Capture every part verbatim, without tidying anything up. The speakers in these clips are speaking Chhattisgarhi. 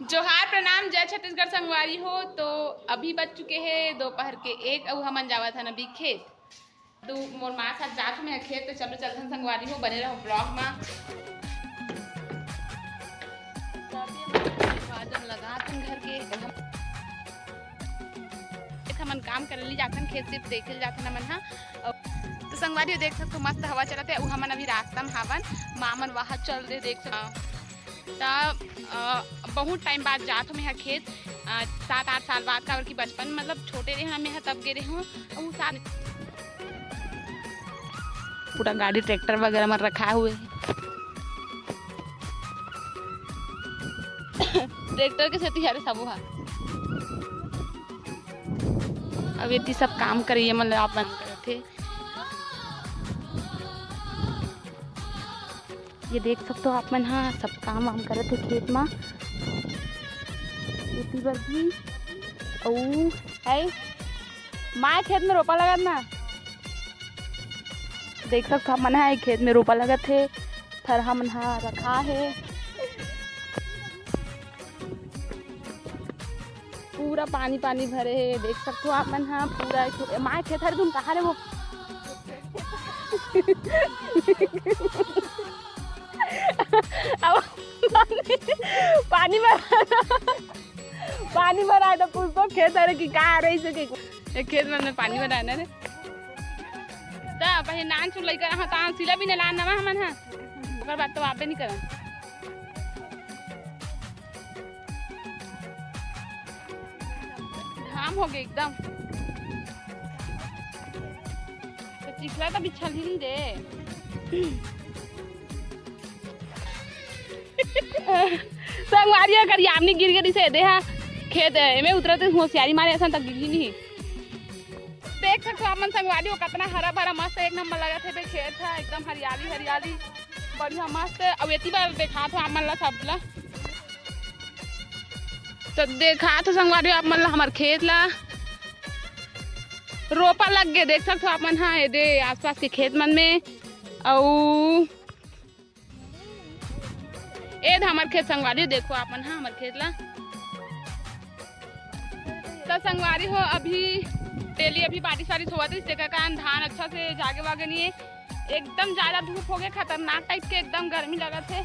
जोहार, प्रणाम, जय छत्तीसगढ़ संगवारी हो। तो अभी बज चुके हे दोपहर के एक, अउ हमन जावत हन अभी खेत। तो मोर माँ साथ जात हूँ मैं खेत, तो चलो चलथन संगवारी हो, बने रहो vlog मा। तो अभी हमन बाजन लगात हन घर के, एक हमन काम करे ली जाथन, खेत सिर्फ देखे ली जाथन हमन हा। अउ तो संगवारी हो देख सकथो मस्त हवा चलत हे, अउ हमन अभी रास्ता में हावन, माँ मन वहाँ चल दे देख सकथो। त, अ, बहुत टाइम बाद जात हूँ मैं ह खेत, अ, सात आठ साल बाद, काबर कि बचपन में, मतलब, छोटे रहे हूँ मैं ह, तब गे रहे हूँ। अउ साथ पूरा गाड़ी ट्रैक्टर वगैरह में रखा हुए है। ट्रैक्टर के सेती हरे सबो हा। अब एती सब काम करिए, मतलब, आप मन करत हे। ये देख सकथो आप मन हा, सब काम वाम करत हे खेत मा। एती बर भी अउ है माय खेत में रोपा लगत ना। देख सकथो आप मन हा, ये खेत में रोपा लगत हे, थरहा मन हा रखा हे। पूरा पानी पानी भरे हे, देख सकथो आप मन हा। पूरा एक ठो माय खेत हरे, तुम कहाँ रे वो? अब पानी, पानी भर, पानी भरा है तो पूछतो खेत हरे कि का हरे, इसे के एक खेत में पानी भरा है ना रे। त पहिले नान चुन लइका रहा, त सिला भी नलान नवा हमन हा, ओकर बाद तो आबे नहीं करन। घाम हो गए एकदम। तो चिखला तो बिछल ही नहीं दे। संगवारी अगर यामनी गिर गई से दे हा खेत, एमे उतरते होशियारी मारे असन तक गिर ही नहीं। देख सकथो आप मन संगवारी हो, कितना हरा भरा मस्त एक नंबर लगत हे बे खेत हा, एकदम हरियाली हरियाली, बढ़िया मस्त। अउ एती बार देखात हो आप मन ला सब ला, तो देखात हो संगवारी हो आप मन ला हमर खेत ला, रोपा लग गे, देख सकथो आप मन हा, ये दे आसपास के खेत मन में। अउ ए द हमर खेत संगवारी, देखो आप मन हा हमर खेत ला। तो संगवारी हो, अभी daily अभी बारिश वारिश होवत रहिस, जेकर कारण धान अच्छा से जागे वागे नहीं है, एकदम ज्यादा धूप हो गए, खतरनाक type के एकदम गर्मी लगत है।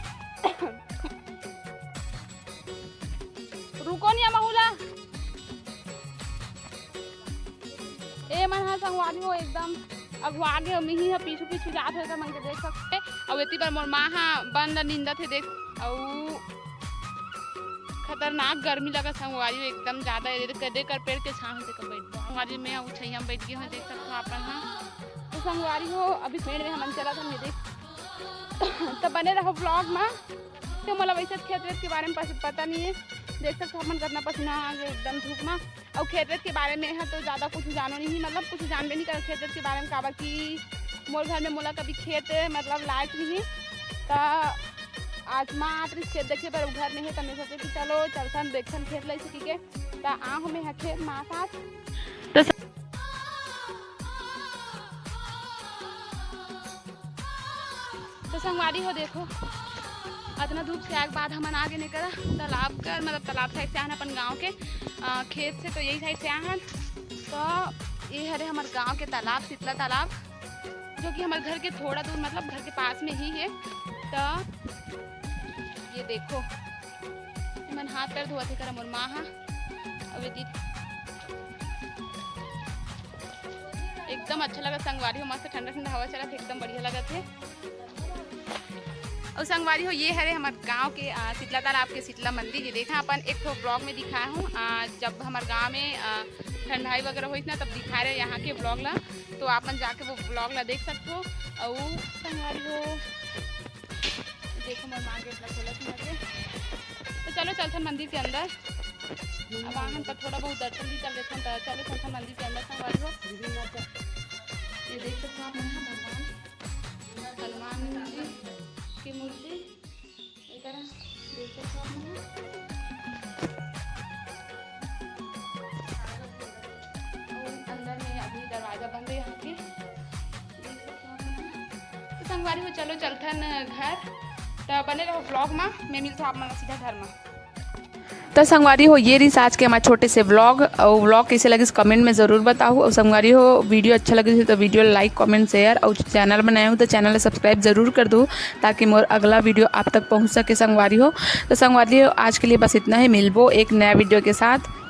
रुको नहीं, महूला। ए मन ह संगवारी हो एकदम अगुआ गे, मिही ह पीछू पीछू जात हे, मन के देख सकते। अउ एती बर मोर माँ ह बन ल निंदत हे, देख। अउ खतरनाक गर्मी लगत संगवारी हो, एकदम ज्यादा। ये देख, एकर पेड़ के छांव में बैठ गए संगवारी, मैं अउ छइया में बैठ गई हूँ, देख सकते हो आप मन ह। तो संगवारी हो, अभी पेड़ में हमन चलत हन, ये देख। तो बने रहो vlog में। तो मोला वैसे खेत वेत के बारे में पस-, पता नहीं है, देख सकते हो अपन कितना पसीना आ गया एकदम धूप में। अउ खेत वेत के बारे में ह तो ज्यादा कुछ जानो नहीं, मतलब कुछ जानबे नहीं कर खेत वेत के बारे में, काबर कि मोर घर में मोला कभी खेत मतलब लायक नहीं। त आज माँ आत रहिस खेत देखे बर, उ घर में है, त मैं सोचे कि चलो चलथन देखथन खेत ला, ऐसे कहिके। त आहूँ मैं ह खेत माँ साथ। तो स- तो संगवारी हो, देखो, अतना धूप से आए के बाद हमन आगे निकला तालाब कर, मतलब तालाब side से आहन अपन गांव के, अ, खेत से, तो यही side से आहन। तो ये हरे हमर गांव के तालाब, शीतला तालाब, जो कि हमर घर के थोड़ा दूर, मतलब घर के पास में ही है। तो ये देखो, एमन हाथ पैर धोवत हे करा मोर माँ हा। अउ ये दीदी एकदम अच्छा लगत संगवारी हो, मस्त ठंडा ठंडा हवा चलत हे, एकदम बढ़िया लगत हे। अउ संगवारी हो, ये हरे हमर गांव के, आ, शीतला तालाब के शीतला मंदिर। ये देखा अपन एक ठो vlog में दिखाया हूँ, आ, जब हमर गांव में, आ, ठंडाई वगैरह होइस ना, तब दिखा रहे यहाँ के vlog ला, तो आप मन जाके वो vlog ला देख सकते हो। अउ संगवारी हो, देखो मोर माँ गेट ला खोलत हे। तो चलो चलथन मंदिर के अंदर। अब आहन त थोड़ा बहुत दर्शन भी कर लेथन, त चलो चलथन मंदिर के अंदर संगवारी हो। ये देख सकते हो आप मन ह भगवान हनुमान जी के मूर्ति, एकरा देख सकते हो आप मन ह। अउ अंदर में अभी दरवाजा बंद है यहाँ के। तो संगवारी हो, चलो चलथन घर, तो बने रहो vlog में, मैं मिलता हूँ आप मन सीधा घर में। तो संगवारी हो, ये रहिस आज के हमारे छोटे से vlog। और vlog कैसे लगिस comment में ज़रूर बताओ। और संगवारी हो, video अच्छा लगिस तो video like, comment, share, और channel बनाए हो तो channel subscribe ज़रूर कर दो, ताकि मोर अगला video आप तक पहुंच सके संगवारी हो। तो संगवारी हो, आज के लिए बस इतना ही। मिलबो एक नया video के साथ।